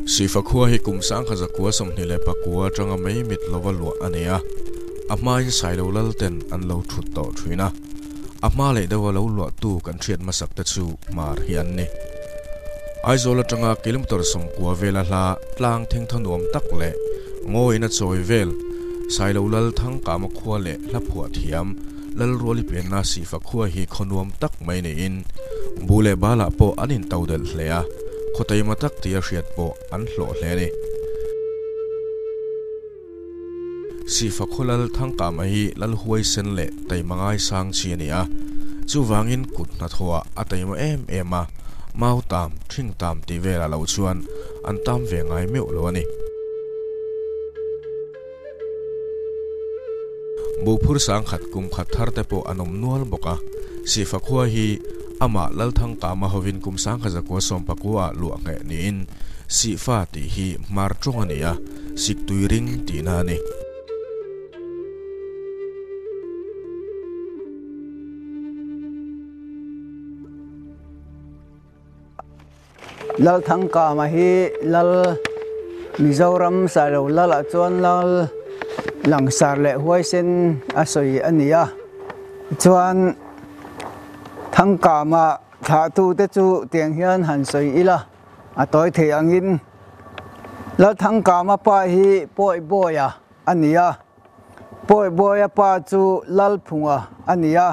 Sifa khua hi kum 1929 atanga mai mit lova luah a ni a, a hmain Sailo lal ten an lo thut tawh thin a, a hma leh deuha lo luahtu kan hriat hmasak te chu Hmar hi an ni. Aizawl atanga kilometer 90 vela hla tlang thengthaw nuam tak leh ngawiin a chawi vel Sailo lal Thangkama khua leh hla phuah thiam Lalruali pianna Sifa khua hi khaw nuam tak mai niin bu leh balah pawh an into delh hle a, khaw taima tak tia hriat pawh an hlawh hle a ni. Sifa khaw lal Thangkama hi lal huaisen leh taima ngaisang chi a ni a, chuvangin kut hnathawhah a taima em em a, mau tam, thing tam tih velah lo chuan an tam ve ngai meuh lo a ni. Buhphur sangkhat kum khat thar te pawh an awm nual bawk a, Sifa khua hi amah Lalthangkama hovin kum 1919 ah luah ngheh niin Sifa tih hi hmar tawng a ni a, siktui ring tihna a ni. Lalthangkama hi Lal Mizoram Sailo Lal ah chuan Lal langsar leh huaisen a sawi a ni a, chuan Thangkama thlahtu te chu tiang hian han sawi ila a tawi thei angin Lalthangkama pa hi Pawihbawia a ni a, Pawihbawia pa chu Lalphunga a ni a,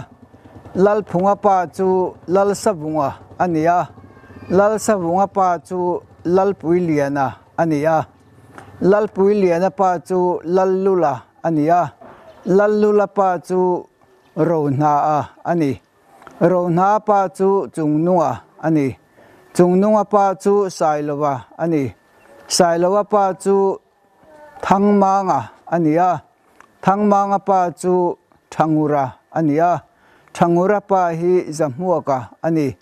Lalphunga pa chu Lalsavunga a ni a, Lalsavunga pa chu Lalpuiliana a ni a, Lalpuiliana pa chu Lallula a ni a, Lallula pa chu Rohnaa a ni. Rohnaa pa chu Chungnunga a ni. Chungnunga pa chu Sailova a ni. Sailova pa chu Thangmanga a ni a, Thangmanga pa chu Thangura a ni a, Thangura pa hi Zahmuaka a ni.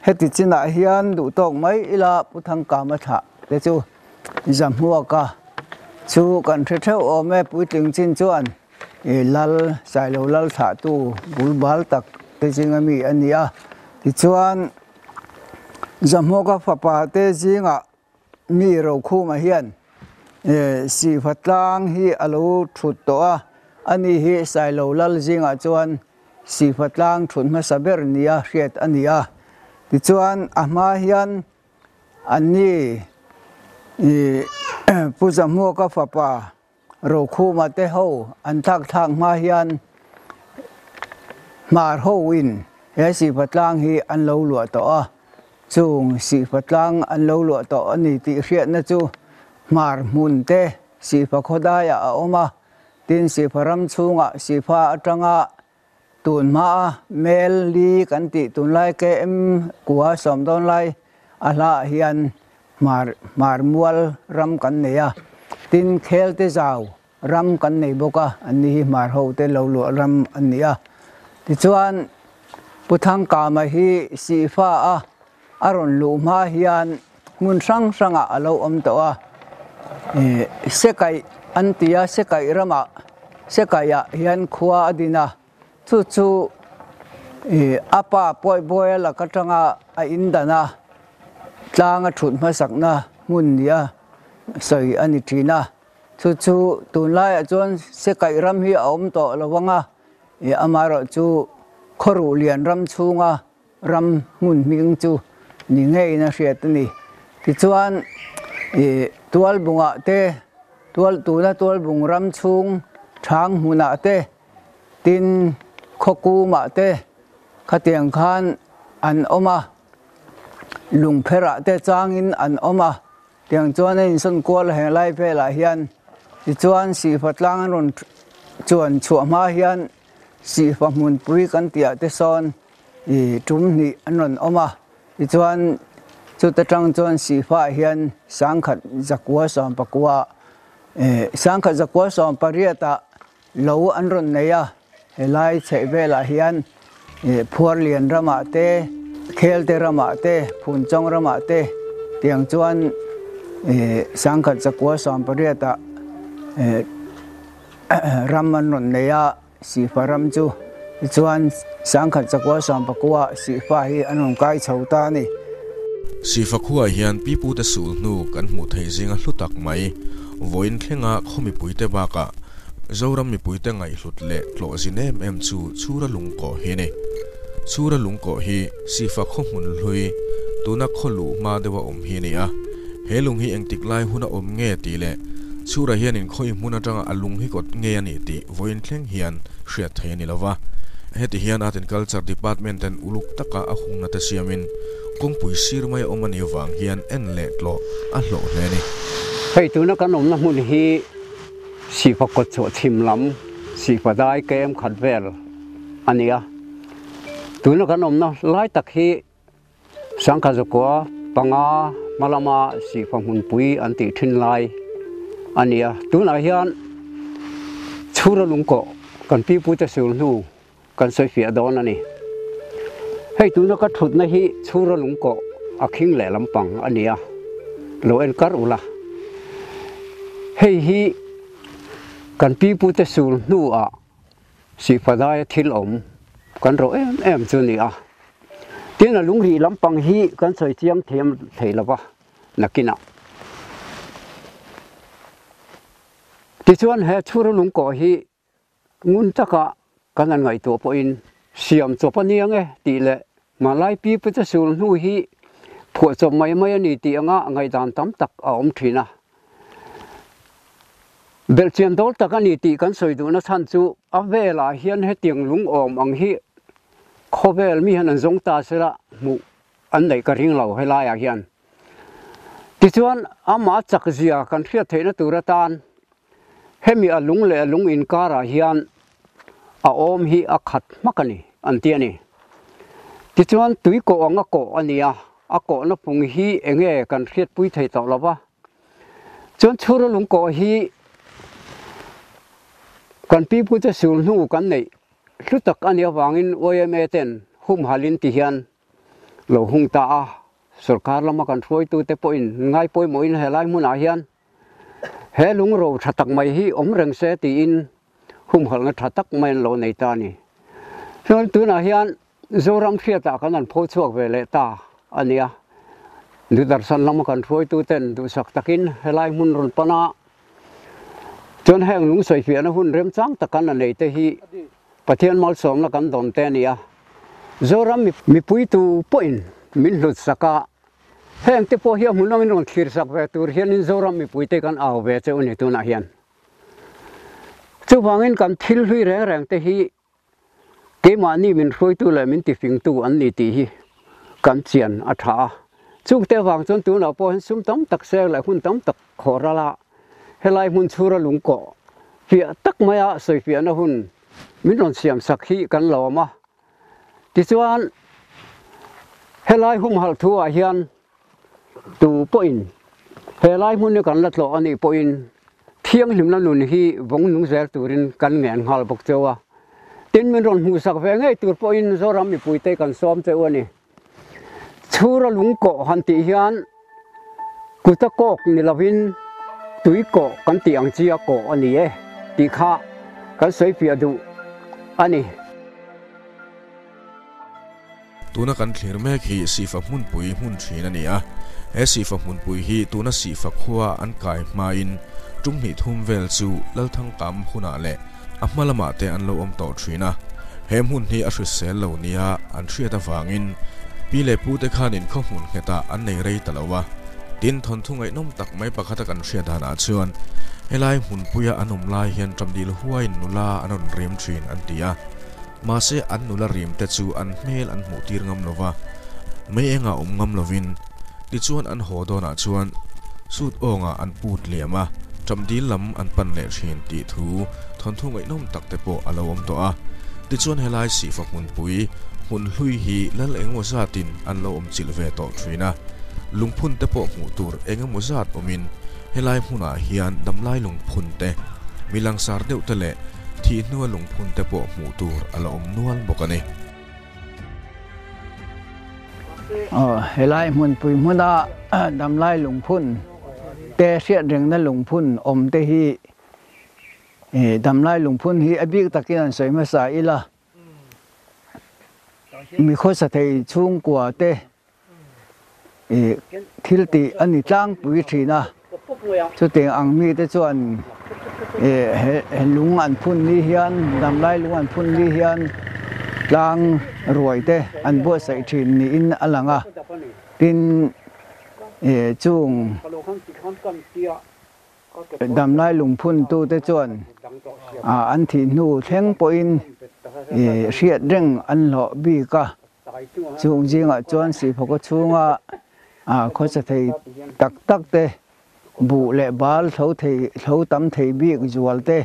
Heti chinah hian duh tawk mai ila Pu Thangkama thlah te chu Zahmuaka chu kan hre theuh awm e, puitling chin chuan Lal Sailo Lal thlahtu bul bal tak te zinga mi a ni a. Tichuan Zahmuaka fapa te zingah Mi Rokhuma hian Sihva tlang hi a lo thut tawh a, ani hi Sailo Lal zingah chuan Sihva tlang thut hmasa ber nia hriat a ni a. Tichuan a hma hian anni Pu Zahmuaka fapa Rokhuma te ho an thlak thlak hma hian Hmar ho in he Sihva tlang hi an lo luah tawh a, chung Sihva tlang an lo luah tawh a ni tih hriatna chu Hmar hmun te Sihva khawdaiah a awm a, tin Sihva ram chhungah Sihva atanga tun hmaa mel li kan tih tunlai KM kua sawm dawn lai a hlaah hian Hmar Hmar mual ram kan nei a, tin khel te zau ram kan nei bawk a, an ni hi Hmar ho te lo luah ram an ni a. Tichuan Pu Thangkama hi Sihfa a a rawn luh hma hian hmun hrang hrangah a lo awm tawh a, Sekaih an ti a, Sekaih ramah Sekaihah hian khua a din a, chu chu a pa Pawihbawia lak atanga a indan a, tlang a thut hmasakna hmun nia sawi a ni thin a, chu chu tunlaiah chuan Sekaih ram hi a awm tawh lo ang a, amaherawhchu Khawruh lian ram chhunga ram hmun hming chu ni ngeiin a hriat a ni. Tichuan ih tualbungah te, tual tuna tualbung ram chhung thang hmunah te, tin khawkumah te khatiang khan an awm a, lungpherah te changin an awm a, tiang chuan a insawn kual a heng lai velah hian tichuan Sihfa tlang an rawn chuan chhuah hma hian Sihfa hmunpui kan tihah te sawn ih tum hnih an rawn awm a, tichuan chuta tang chuan Sihfa ah hian 1919 ih 1918 ah lo an rawn nei a, helai chheh velah hian ih Phuarlian ramah te, Khelte ramah te, Phunchawng ramah te tiang chuan ih 1918 ah ih Ram an rawn nei a, Sihfa ram chu tichuan 1919 Sihfa hi an rawn kai chho ta a ni. Sifa khuaah hian pipute sul hnu kan hmuh theih zinga hlu tak mai, vawiin thlenga khaw mipuite bakah Zoram mipuite ngaihhlut leh tlawh zin em em chu Chhura Lungkawh hi a ni. Chhura Lungkawh hi Sifa khaw hmun hlui, tuna khaw luh hma deuha awm hi a ni a. He lung hi engtik lai huna awm nge tih leh Chhura hianin khawi hmun atanga a lung hi kawt nge a nih tih vawiin thleng hian hriat theih a ni lo va. Heti hian Art and Culture Department ten uluk taka a hungna te siamin kawngpui sir mai a awm a nih avang hian en leh tlawh a hlawh hle a ni. Hei tuna kan awmna hmun hi Sihfa kawtchhuah chhim lam Sihfa dai kem khat vel a ni a. Tuna kan awmna lai tak hi Sangkha zakua panga hmalama Sihfa hmunpui an tih thin lai a ni a. Tunah hian Chhura lungkawh kan pipute sul hnu kan sawi fiah dawn a ni. Hei tuna ka thutna hi Chhura lungkawh a khing leh lampang a ni a, lo en kar ula. Hei hi kan pipute sul hnuah Sihfadaia thil awm kan rawh em em chu ni a. Tin, a lungrih lampang hi kan sawi chiang thiam thei lo va, nakinah. Tichuan, he chhura lungkawh hi ngun taka kan han ngaihtuah pawhin siam chawp a nia nge tih leh hmanlai pi pute sul hnu hi phuah chawp mai mai a ni tih anga ngaihdan tam tak a awm thin a. Belhchian dawl tak a ni tih kan sawi duhna chhan chu a velah hian hetiang lungawm ang hi khawvel mi hian an zawng ta sela hmuh an neih ka ring lo helaiah hian. Tichuan amah chak zia kan hriat theihna tur atan hemi a lung leh a lung inkarah hian a awm hi a khat hmak a ni an ti a ni. Tichuan tui kawh ang a kawh a ni a, a kawhna phung hi enge kan hriatpui thei tawh lo va. Chuan chhura lungkawh hi kan pipute sul hnu kan neih hlu tak a nih avangin yma ten humhalin ti hian lo hung ta a, sorkar lama kan hruaitute pawhin ngai pawimawhin helai hmunah hian he lungro tha tak mai hi awm reng se tiin humhalhna tha tak mai an lo nei ta a ni. Chuan tunah hian Zoram hriatah kan han pho chhuak ve leh ta a nia. Duhdarsan lama kan hruaituten duhsak takin helai hmun rawn pan a, chuan heng lung sawifiahna hun remchang tak kan la nei te hi Pathian malsawmna kan dawn te a ni a. Zoram mipuitu pawhin min hlutsak a, heng te pawh hi a hmun angin rawn thlirsak ve tur hianin Zoram mipuite kan au ve che u ni tunah hian. Chuvangin kan thil hlui reng reng te hi Keimahni min hruaitu leh min tifingtu an ni tih hi kan chian a tha a. Chungte avang chuan tunah pawh hian sum tam tak ser leh hun tam tak khawh ral a, helai hmun chhura lungkawh fiah tak maia sawifiahna hun min rawn siam sak hi kan lawm a. Tichuan, helai humhalh thu ah hian Tu pawhin he lai hmun hi kan la tlawh a nih pawhin thianghlimna nun hi vawng nung zel turin kan ngen nghal bawk cheu a. Tin, min rawn hmuhsak ve ngei tur pawhin Zoram mipuite kan sawm cheu a ni. Chhura lungkawh han tih hian kuta kawk ni lovin tui kawh kan tih ang chi a kawh a ni e tih kha kan sawifiah duh a ni. Tuna kan thlir mek hi Sihfa hmunpui hmun thin a ni a, he Sihfa hmunpui hi tuna Sihfa khua an kai hmain tum hnih thum vel chu Lalthangkam hunah leh a hma lamah te an lo awm tawh thin a. He hmun hi a hrisel lo nia an hriat avangin pi leh pute khanin khaw hmun nghetah an nei rei ta lo a. Tin, thawnthu ngaihnawm tak mai pakhata kan hriat danah chuan helai hmunpuia an awm lai hian Ṭamdil huaiin nula an rawn rim thin an ti a. Mahse an nula rim te chu an hmel an hmuh tir ngam lo va, mei engah awm ngam lovin. Tichuan an haw dawnah chuan sut awngah an put liam a, ṭamdil lam an pan leh ṭhin tih thu thawnthu ngaihnawm tak te pawh a lo awm tawh a. Tichuan helai sihfa hmunpui hmun hlui hi lal engemaw zatin an lo awm chilh ve tawh ṭhin a, lungphun te pawh hmuh tur engemaw zat awmin helai hmunah hian damlai lungphun te, mi langsar deuh te leh Thih hnua lungphun te pawh hmuh tur a la awm nual bawk a ni. Aw, helai hmunpui hmuna damlai lungphun te hriat rengna lungphun awm te hi damlai lungphun hi a bik takin an sawi hmasa ila mi khawsa thei chhungkua te. Ih thil tih a ni tlangpui thin a, chutiang ang mite chuan ih he lung an phun ni hian damlai lung an phun ni hian tlang ruai te an buatsaih thin niin a lang a, tin ih chung Damlai lungphuntute chuan an thih hnu thleng pawhin hriat reng an hlawh bik a, chung zingah chuan Sihphawka chhunga khawsa thei tak tak te, buh leh bal thlo thei thlo tam thei bik zual te,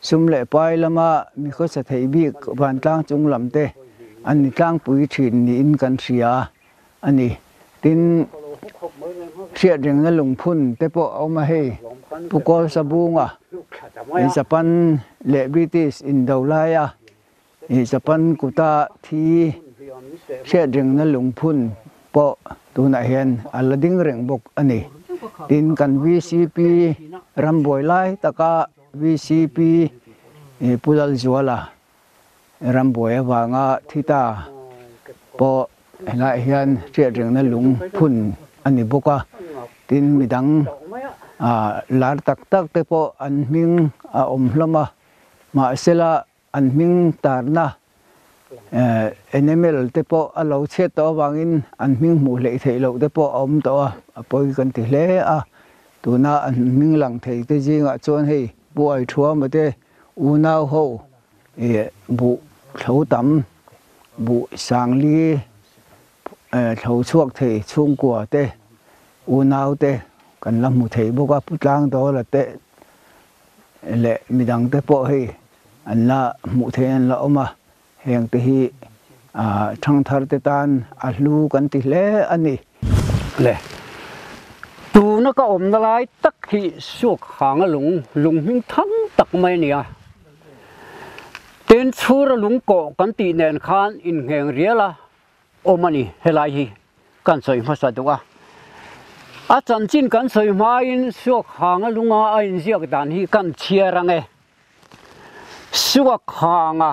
sum leh pai lama mi khawsa thei bik vantlang chung lam te an ni tlangpui thin niin kan hria a ni. Tin, hriatrengna lungphun te pawh a awm a hei, Pu Kawl Sabunga, Japan leh British indo laia Japan kuta thi hriatrengna lungphun pawh tunah hian a la ding reng bawk a ni. Tin, kan VCP rambuai lai taka VCP Pu Lalzuala Rambuai avanga thi ta pawh helaiah hian hriatrengna lung phun a ni bawk a, tin midang lar tak tak te pawh an hming a awm hlawm a, mahsela an hming tarna enamel te pawh a lo chhiat tawh avangin an hming hmuh hleih theih loh te pawh a awm tawh a, a pawi kan ti hle a, tuna an hming lang thei te zingah chuan hei Buai Thuama te Unau ho ih buh thlo tam, buh sangli thlo chhuak thei chhungkua te, unau te kan la hmu thei bawk a, Pu Tlangdawla te leh midang te pawh hei an la hmuh theih an la awm a, heng te hi thangthar te tan a hlu kan ti hle a ni. Le, tuna ka awmna lai tak hi suak hanga lung, lung hming thang tak mai a ni a. Tin, chhura lung kawh kan tih nen khan inngeng rial a awm a ni, helai hi kan sawi hmasa duh a. A chanchin kan sawi hmain suak hanga lunga a inziak dan hi kan chhiar ang e. Suak hanga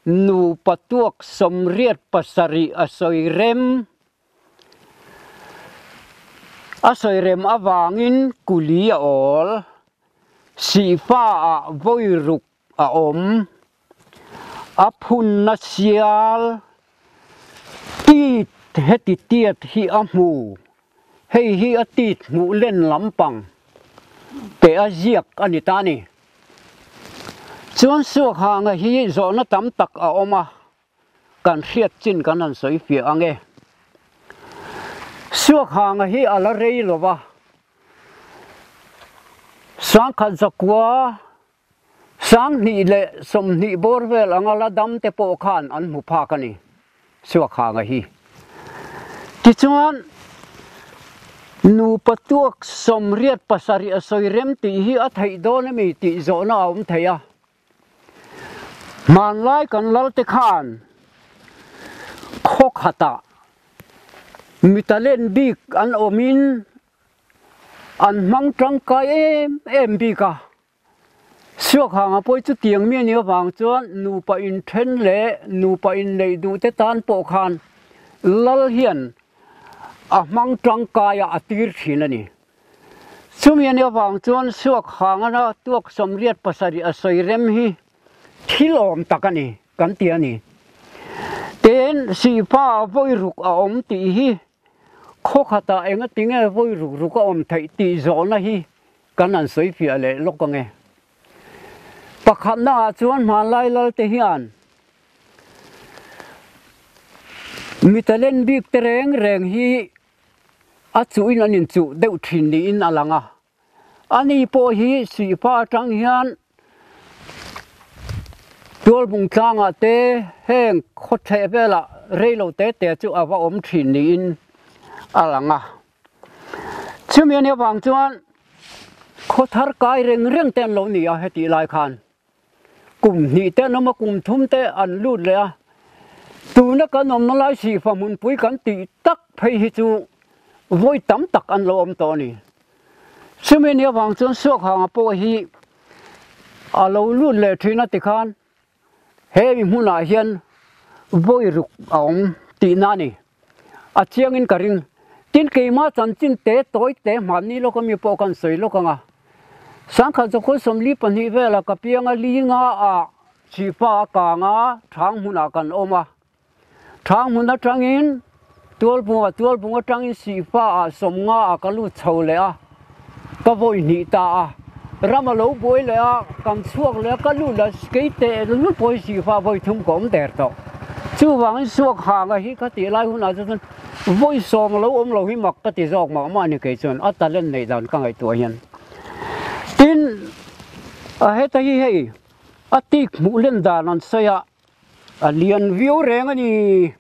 Nupa tuak 87 a sawi rem. A sawi rem avangin kuli a awl. Sihfa ah vawi ruk a awm. A phunna sial tit heti tiat hi a hmu. Hei hi a tit hmuh len lampang te a ziak a ni ta a ni. Chuan Suakhanga hi zawhna tam tak a awm a, kan hriat chin kan han sawi fiah ang e. Suakhanga hi a la rei lo va, Sangkhat zakua 2020 bawr vel anga la dam te pawh khan an hmu phak a ni, Suakhanga hi. Tichuan, nupa tuak 87 a sawi rem tih hi a theih dawn ami tih zawhna a awm thei a. Hmanlai kan lal te khan khaw khatah mi talent bik an awmin An hmang tangkai em em bik a, Suakhanga pawh chu tiang mi a nih avang chuan nupa inthen leh nupa inneih duh te tan pawh khan Lal hian a hmang tangkai a a tir thin a ni. Chumi a nih avang chuan Suakhangana tuak 87 a sawi rem hi thil awm tak a ni kan ti a ni. Tin, Sihpa vawi ruk a awm tih hi Khaw khatah enga tinge vawi ruk ruk a awm theih tih zawhna hi kan han sawi fiah leh lawk ang e. Pakhatna ah chuan hmanlai lal te hian mi talent bik te reng reng hi a chuhin an inchuh deuh thin niin a lang a. Ani pawh hi Sihfa atang hian Tualbung tlangah te heng khawtheh velah reilo te te chu a va awm thin niin a lang a. Chumi anih avang chuan khawthar kai reng reng te an lo ni a hetih lai khan. Kum hnih te an awm a, kum thum te an lut leh a. Tuna kan awmna lai Sihfa hmunpui kan tih tak phei hi chu vawi tam tak an lo awm tawh a ni. Chumi ni avang chuan Suakhanga pawh hi a lo lut leh thin a tikhan he mi hmunah hian vawi ruk a awm tihna a ni. A chiangin ka ring. Tin, keimah chanchin te tawi te hmanni lawk ami pawh kan sawi lawk ang a. Sangkhat zakhawi 42 vela ka pianga li nga ah Chihpa a kang a, Thang hmunah kan awm a. Thang hmun atangin Tualbunga, Tualbung atangin Sihpa ah 50 ah ka lut chho leh a, ka vawi hnih ta a. Ram a lo buai leh a, kan chhuak leh a, ka lut leh a, kei teh lut pawh hi Sihpa vawi thum ka awm der tawh. Chuvangin suak hanga hi ka tih lai hunah chuan vawi sawm a lo awm lo hi mak ka ti zawk mah mah a ni kei chuan a talent neih dan ka ngaihtuah hian. Tin, a heta hi hei a tik hmuh len dan an sawi a, A lian viau reng a ni.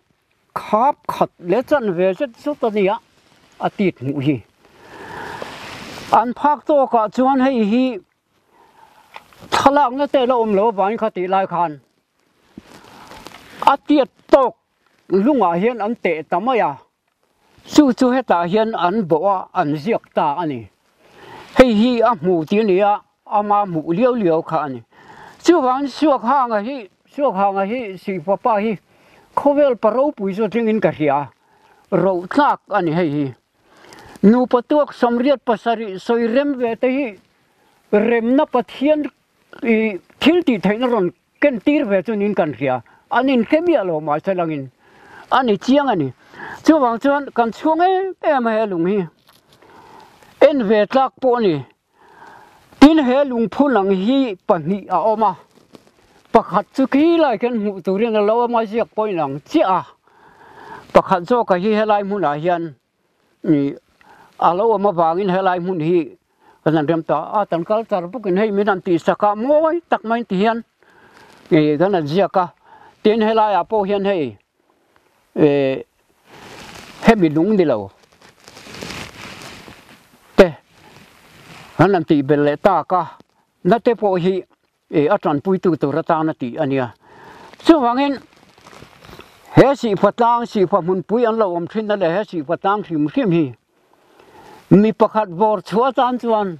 Khap khat leh chan ve zet zet a nia a tit hmuh hi. An phak tawkah chuan hei hi thlalakna te la awm lo avangin kha tih lai khan a tiat tawk lungah hian an teh ta mai a. Chu chu hetah hian an bawh a, an ziak ta a ni. Hei hi a hmu tih a ni a, ama hmuh liau liau kha a ni. Chuvangin Suakhanga hi, Suakhanga hi Sihpapa hi khawvel pa ropui chu tlingin ka hria a, roh tlak a ni hei hi. Nupa tuak 87 sawi rem ve te hi remna Pathian i thil tih theihna rawn Ken tir ve chu niin kan hria, an inhre miah lo mahse langin a ni chiang a ni. Chuvang chuan kan chhuang em em a he lung hi en ve tlak pawh a ni. Tin he lungphu lang hi pahnih a awm a, pakhat chu khi lai khian hmuh turin a lo awm a ziak pawhin lang chiah a, pakhat zawka hi helai hmunah hian A lo awm avangin helai hmun hi kan han rem ta a, kan kal char bawkin hei min han tihsak a, mawi tak mai ti hian kan han ziak a, tin helaiah pawh hian hei hemi lung ni lo te kan han tih belh leh tak a, na te pawh hi a tanpuitu tur atana tih a nia. Chuvangin he Sihfa tlang, Sihfa hmunpui an lo awm thinna leh he Sihfa tlang hrim hrim hi mi pakhat vawr chhuah atan chuan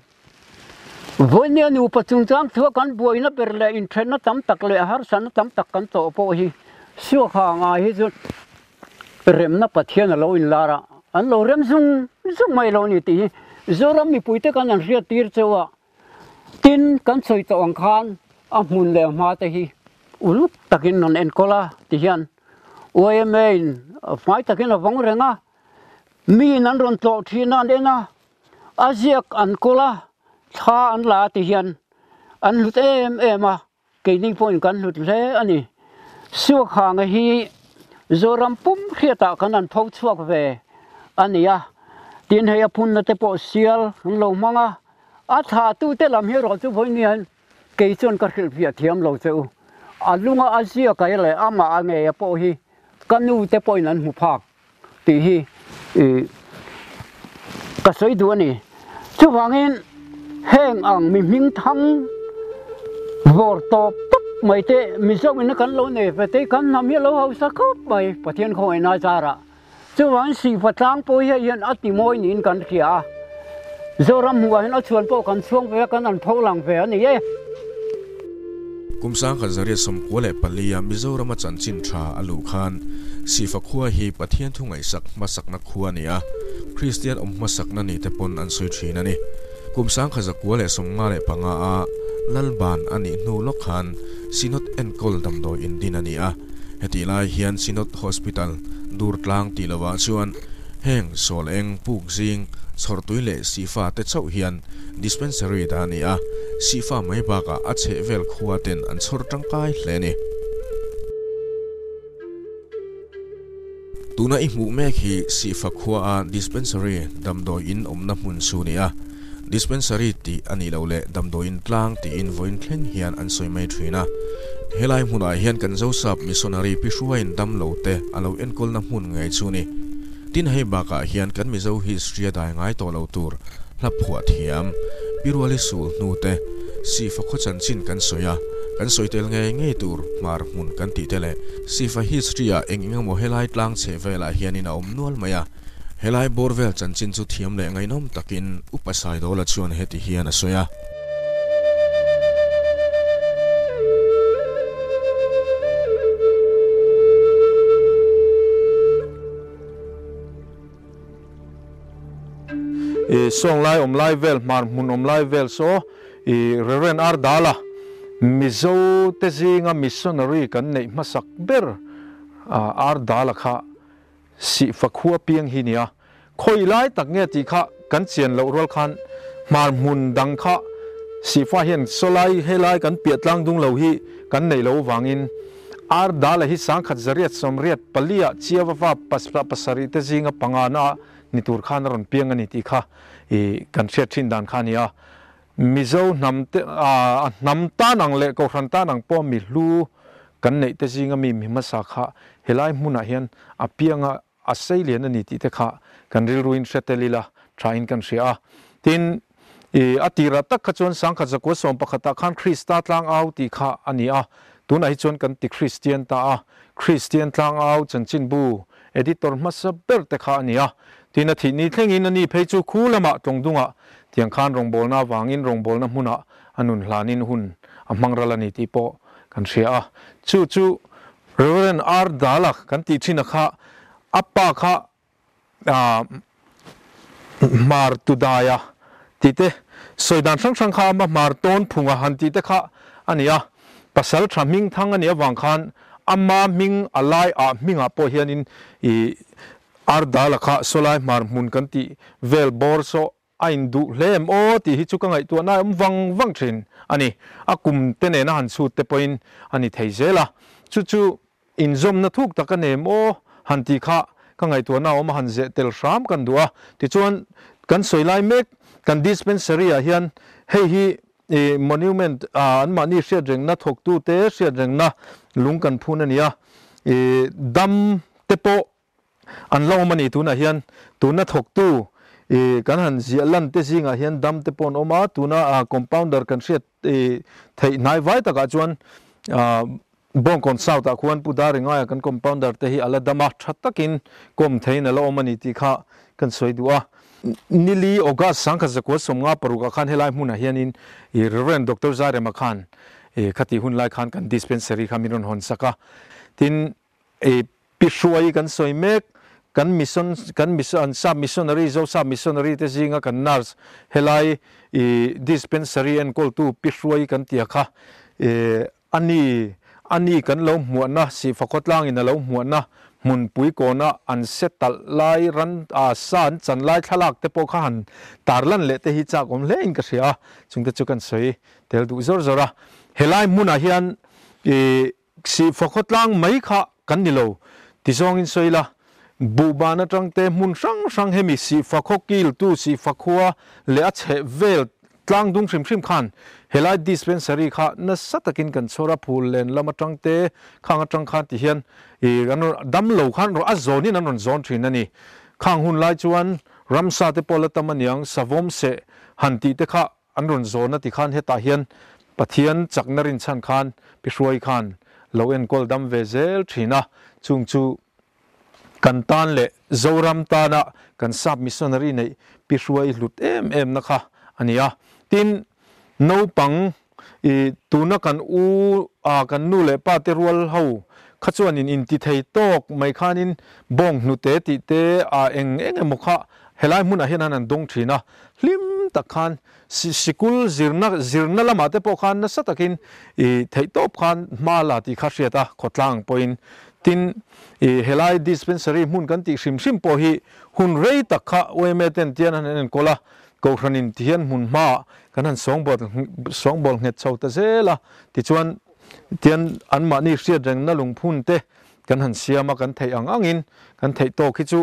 vawinia nupa chungchang chhuah kan buaina ber leh inthenna tam tak leh harsatna tam tak kan tawh pawh hi Suakha ngai hi chu remna Pathian a lo inlar a, an lo rem zung zung mai lo a ni tih hi Zoram mipuite kan an hriattir cheu a. Tin, kan sawi tawh ang khan a hmun leh a hma te hi uluk takin rawn enkawl a ti hian YMA in hmai takin a vawng reng a, miin an rawn tlawh thin a an en a, a ziak an kawl a, thla an la a ti hian an hlut em em a. Keini pawhin kan hlut hle a ni. Suakhanga hi Zoram pum hriatah kan han pho chhuak ve a ni a, tin hei a phunna te pawh sial an lo hmang a, a thlahtute lam hi erawh chu vawiin hian kei chuan ka hrilhfiah thiam lo che u. A lunga a ziak a leh amah a ngeia pawh hi ka nu te pawhin an hmu phak tih hi ka sawi duh a ni. Chuvangin heng ang mi hming thang vawr tawp tawp mai te Mizo ina kan lo nei ve te kan hnam hi a lo hausa khawp mai Pathian khawngaihna zarah. Chuvangin Sihfa tlang pawh hi hei hian a ti mawi niin kan hria a. Zoram hmuhah hian a chhuan pawh kan chhuang ve a, kan an pho lang ve a ni e. Kum 1994 a Mizorama chanchin tha a luh khan Sifa khua hi Pathian thu ngaihsak hmasakna khua a ni a, Kristian awm hmasakna ni te pawn an sawi thin a ni. Kum 1955 a Lalban a nih hnu lawk khan Synod enkawl damdawi indin a ni a, hetih lai hian Synod Hospital Durtlang tih lovah chuan Heng sawl eng, puk zing, chhawrtui leh sihfa te chauh hian dispensary dah a ni a, sihfa mai bakah a chheh vel khua ten an chhawr tangkai hle a ni. Tuna i hmuh mek hi sihfa khua a dispensary damdawi in awmna hmun chu a ni a, dispensary tih a nih loh leh damdawi in tlang tiin vawiin thleng hian an sawi mai thin a. Helai hmunah hian kan Zosap missionary pi hruaiin damlo te a lo enkawlna hmun ngei chu a ni. Tin hei bakah hian kan Mizo history a dai ngai tawh lo tur hla phuah thiam, Pi Ruali sul hnu te, Sifa khaw chanchin kan sawi a, kan sawi tel ngei ngei tur hmar hmun kan tih te leh Sifa history ah eng eng emaw helai tlang chheh velah hianin a awm nual mai a. Helai bawr vel chanchin chu thiam leh ngaihnawm takin Upa Saidawla chuan heti hian a sawi a. I sawng lai awm lai vel hmar hmun awm lai vel saw i Reverend R Dala Mizo te zinga missionary kan neih hmasak ber R Dala kha Sihfa khua piang hi nia. Khawi lai tak nge tih kha kan chian loh rual khan hmar hmun dang kha Sihfa hian sawlai helai kan piah tlang dung lo hi kan neih loh vangin R Dala hi 1984 ah Chiava fa pasarih te zinga pangana ni tur khan a rawn piang a ni tih kha i kan hriat thin dan kha a ni a. Mizo hnam te a hnam tan ang leh Kohhran tan ang pawh mi hlu kan neih te zinga mi mi hmasa kha helai hmunah hian a pianga a sei lian a ni tih te kha kan rilruin hre tel ila tha in kan hria a. Tin, i a tirah tak kha chuan 1911 ah khan Krista tlangau tih kha a ni a, tunah hi chuan kan ti Kristian ta a, Kristian tlangau chanchinbu editor hmasa ber te kha a ni a. Tin, a thih ni thlengin a ni phei chu khu lamah tlawngdungah tiang khan rawngbawlna avangin rawngbawlna hmunah a nun hlanin hun a hmang ral a ni tih pawh kan hria a. Chu chu Rev. R. Dala kan tih thin a kha a pa kha hmar tu daia tih te sawi dan hrang hrang kha ama hmar tawn phunga han tih te kha a ni a. Pasal tha hming thang a nih avang khan ama hming a lai ah hmingah pawh hianin ih R. Dala kha sawlai hmar hmun kan tih vel bawr saw A induh hle em aw tih hi chu ka ngaihtuahna a awm vang vang thin a ni. A kum te nena han chhut te pawhin a ni thei zel a. Chu chu inzawmna thuk tak a nem aw han tih kha ka ngaihtuahna a awm a han zeh tel hram kan duh a. Tichuan kan sawi lai mek kan dispensary ah hian hei hi monument anmahni hriatrengna thawktute hriatrengna lung kan phun a ni a. Dam te pawh An la awm a ni tunah hian tuna thawktu ih kan han ziah lan te zingah hian dam te pawh an awm a, tuna compounder kan hriat ih theih hnai vai takah chuan ah Bawngkawn South ah khuan Pu Daringaia kan compounder te hi a la dam a, tha takin kawm theiin a la awm a ni tih kha kan sawi duh a. Nili August 1956 ah khan helai hmunah hianin ih Rev. Doctor Zairema khan ih khatih hun lai khan kan dispensary kha min rawn hawn sak a, tin I pi hruai kan sawi mek, kan mission kan mission sap missionary zo sap missionary te zinga kan nurse helai i dispensary enkawltu pi hruai kan tia kha i a ni a ni kan lo hmuahna sihfa khawtlangin a lo hmuahna hmunpui kawna an se talh lai ran a sa an chan lai thlalak te pawh kha han tarlan leh te hi chak awm hle in ka hria a chungte chu kan sawi tel duh zawr zawr a helai hmunah hian i Sihfa khawtlang mai kha kan ni lo ti zawngin sawi la, buhban atang te hmun hrang hrang hemi sihfa khaw kiltu sihfa khua leh a chheh vel tlang dung hrim hrim khan helai dispensary kha nasa takin kan chhawr a, phul len lam atang te khang atang khan ti hian ih an rawn dam lo khan a zawnin an rawn zawn thin a ni. Khang hun lai chuan ramsa te pawh la tam aniang savawm seh han tih te kha An rawn zawn a ti khan hetah hian Pathian chakna rinchhan khan Pi Hruai khan lo enkawl dam ve zel thin a, chung chu kan tan leh Zoram tana kan sap missionary neih Pi Hruai hlut em em na kha a ni a. Tin, naupang i tuna kan u a kan nu leh pa te rual ho kha chuanin inti thei tawk mai khanin bawng hnute tih te a eng eng emaw kha helai hmunah hian an han dawng thin a, hlim tak khan sikul zirna zirna lamah te pawh khan nasa takin ih theihtawp khan hma la tih kha hriat a, khawtlang pawhin tin ih helai dispensary hmun kan tih hrim hrim pawh hi hun rei tak kha yma ten tian an han enkawl a, Kohhranin ti hian hmun hmaah kan han sawngbawl sawngbawl nghet chho ta zel a, tichuan tian anmahni hriat rengna lungphun te kan han siam a, kan theih ang angin kan theih tawk hi chu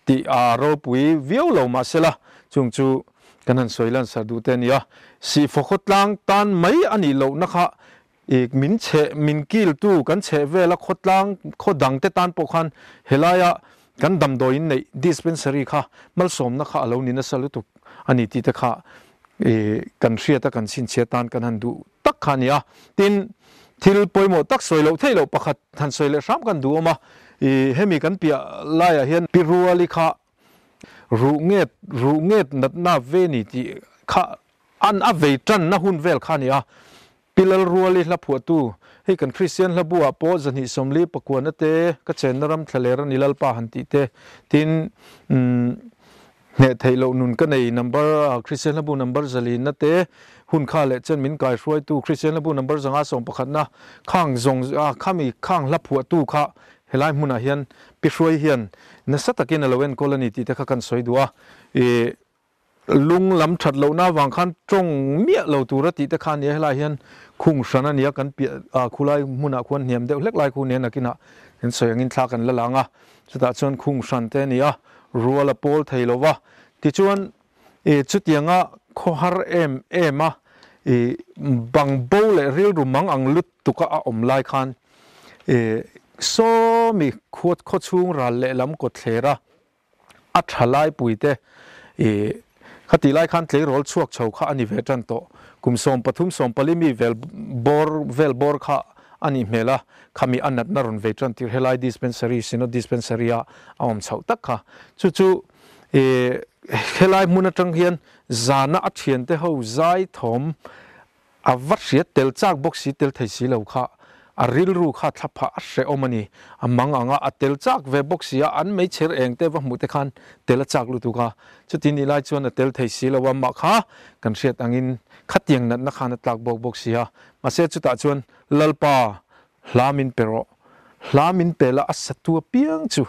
tih a ropui viau lo mahsela chung chu kan han sawi lansar duh te a ni a. Sihfa khawtlang tan mai a nih lohna kha i min chheh min kiltu kan chheh vela khawtlang khaw dang te tan pawh khan helaia kan damdawiin neih dispensary kha malsawmna kha a lo ni nasa lutuk a ni tih te kha i kan hriat a kan chhinchhiat tan kan han duh tak kha a ni a. Tin, thil pawimawh tak sawi loh theih loh pakhat han sawi leh hram kan duh awm a, i hemi kan piah laiah hian Pi Ruali kha ruh nget ruh nget natna ve ni tih kha an a vei tanna hun vel kha a ni a. Pi Lal Ruali hla phuahtu, hei kan Kristian hla buah pawh zahnih sawmli pakuana te ka chenna ram thlaler a ni Lalpa han tih te, tin umm. Hneh theih loh nun ka nei number Kristian hlabu number zalin na te hun kha leh chen min kai hruaitu Kristian hlabu number zanga sawm pakhat na khang zawng khami khang hla phuahtu kha helai hmunah hian pi hruai hian nasa takin a lo enkawl a ni tih te kha kan sawi duh a. Ih lung lam that lohna avang khan tawng miah lo tura tih te kha a ni a, helai hian khung hran a ni a, kan piah khulai hmunah khuan hniam deuh hlek lai khu nen nakinah kan sawi angin thla kan la lang a, chutah chuan khung hran te a ni a, rual a pawl thei lo va, tichuan ih chutianga khawhar em em a ih bang bo leh rilru mang ang lutuk a a awm lai khan ih sawmi khawchhung ral lehlam kawtthler a. A tha laipuite i khatih lai khan tleirawl chhuak chho kha a ni ve tan tawh. Kum 13 14 mi vel bawr vel bawr kha a nih hmel a, khami a natna rawn vei tan tir helai dispensary Synod dispensary a a awm chhoh tak kha. Chu chu i helai hmun atang hian zana a thiante ho zai thawm A va hriat tel chak bawk si tel thei si lo kha a rilru kha thla phah a hrehawm a ni. A mang ang a, a tel chak ve bawk si a, an meichher eng te va hmuh te khan tel a chak lutuk a. Chuti nih lai chuan a tel thei si lo a, mah kha kan hriat angin khatiang natna khan a tlak bawk bawk si a. Mahse chutah chuan Lalpa hla min pe rawh, hla min pe la a satu apiang chu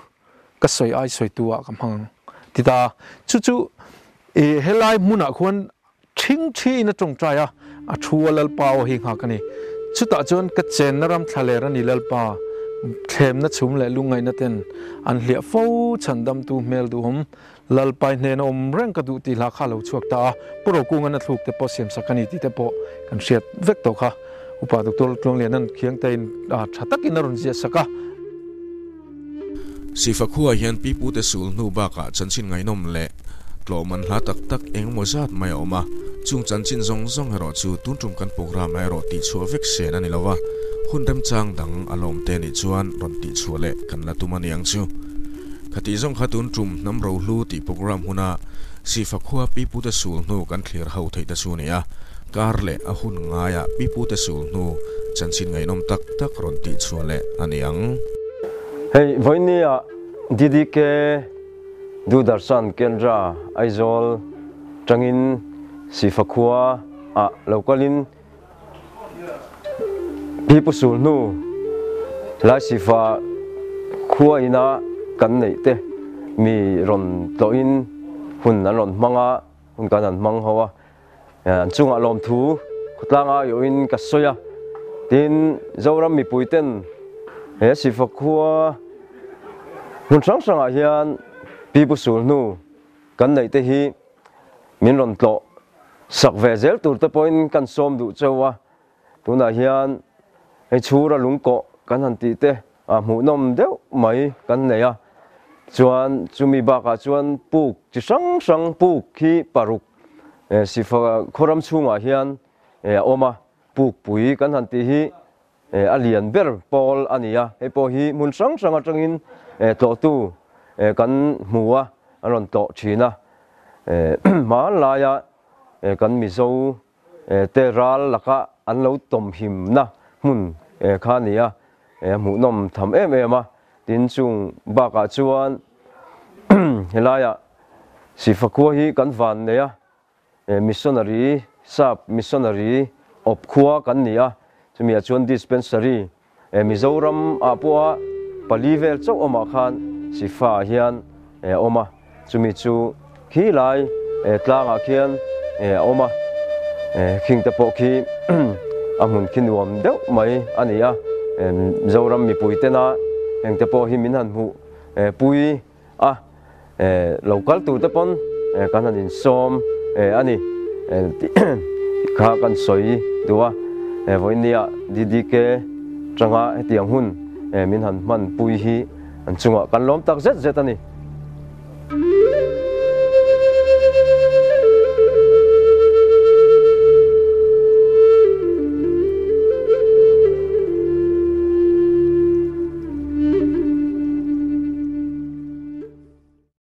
ka sawi ai sawitu ah ka hmang ang ti ta a. Chu chu helai hmunah khuan Ṭhing ṭhiin a ṭawngṭai a, a thu a Lalpa aw hi nghak a ni. Chutah chuan ka chenna ram thlaler a ni Lalpa, thlemna chhum leh lungngaihna ten an hliah fo chhandamtu hmel duhawm Lalpai hnena awm reng ka duh tih hla kha a lo chhuak ta a, Pu Rokungan a thluk te pawh siamsak a ni tih te pawh kan hriat vek tawh kha. Upa Doctor Tluangliana'n Khiangtein ṭha takin a rawn ziahsak a. Sifa khuaah hian pipute sul hnu bakah chanchin ngaihnawm leh tlawhman hla tak tak eng emaw zat mai a awm a, chung chanchin zawng zawng erawh chu tun tum kan programme ah erawh tihchhuah vek sen a ni lo va, hun remchang dang a lawm te nih chuan rawn tihchhuah leh kan la tum a ni ang chu. Khatih zawng kha tun tum hnam rohlu tih programme huna Sifa khua pipute sul hnu kan thlir ho theih ta chu a ni a, kar leh a hun ngaiah pipute sul hnu chanchin ngaihnawm tak tak rawn tihchhuah leh a ni ang. Hei vawinia DDK Doordarshan Kendra Aizawl tangin Sifa khua ah lo kalin Pi Pu Sul hnu lai Sifa khua ina kan neih te mi rawn tlawhin hun an rawn hmang a, hun kan han hmang ho a. An chungah lawmthu khawtlang aiawhin ka sawi a, tin Zoram mipuiten he Sifa khua hmun hrang hrangah hian Pi Pu Sul hnu kan neih te hi min rawn tlawh sak ve zel tur te pawhin kan sawm duh cheu a, tunah hian hei chhura lungkawh kan han tih te a hmuhnawm deuh mai kan nei a, chuan chumi bakah chuan puk chi hrang hrang puk hi paruk Sifa khawram chhungah hian a awm a, pukpui kan han tih hi a lian ber pawl a ni a, hei pawh hi hmun hrang hrang atangin tlawhtu kan hmu a, an rawn tlawh thin a, hmanlaia kan Mizo te ral laka an lo tawmhimna hmun kha a ni a, hmuhnawm tham em em a, tin chung bakah chuan helaiah Sifa khua hi kan van nei a, missionary sap missionary awp khua kan ni a, chumiah chuan dispensary Mizoram ah pawha pali vel chauh awmah khan Sifa ah hian a awm a, chumi chu khi lai tlangah khian a awm a, khing te pawh khi a hmun khi nuam deuh mai a ni a, Mizoram mipui tena heng te pawh hi min han hmuh pui a, lo kal tur te pawn kan han insawm a ni tih kha kan sawi duh a, vawinia DDK tanga hetiang hun min han hmanpui hi an chungah kan lawm tak zet zet a ni.